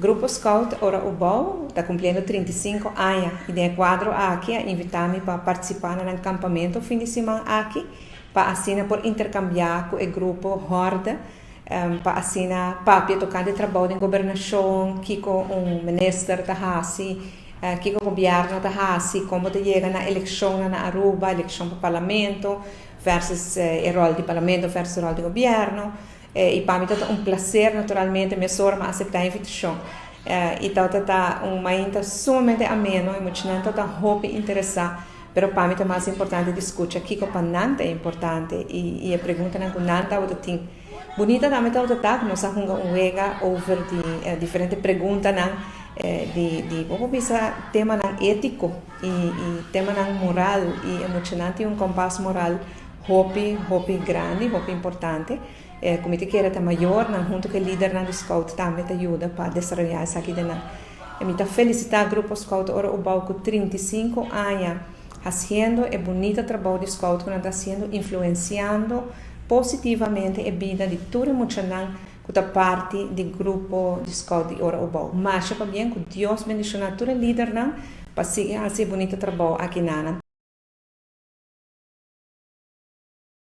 Grupo Scout Ora Ubou ta cumpliendo 35 aña y den e cuadro aki a invita mi pa participa na nan campamento fin di siman aki pa asina por intercambia cu e grupo Horde pa asina papia tocante trabou den gobernacion, kico un minister ta haci, kico gobierno ta haci, con bo ta yega na eleccionnan na Aruba, eleccion pa parlamento versus e rol di parlamento versus e rol di gobierno. Y pa mi ta un placer, naturalmente, mesora mi a acepta e invitacion. Y ta un mainta sumamente ameno y muchanan ta hopi interesa, pero pa mi ta mas importante di scucha kico pa nan ta importante y e preguntanan cu nan ta tin. Bunita tambe ta cu nos a hunga un wega over di diferente preguntanan di bo por bisa temanan etico y temanan moral, y e muchanan tin un kompas moral hopi hopi grandi, hopi importante. Cu mi ta kere ta mayornan hunto cu e lidernan di scout tambe ta yuda pa desaroya esaki den nan. Y mi ta felicita Grupo Scout Ora Ubou cu 35 aña haciendo e bunita trabou di scout cu nan ta haciendo, influenciando positivamente e bida di tur e muchanan cu ta parti di grupo di scout di Ora Ubou. Masha pabien, cu Dios bendiciona tur e lidernan pa sigui haci e bunita trabou aki nan.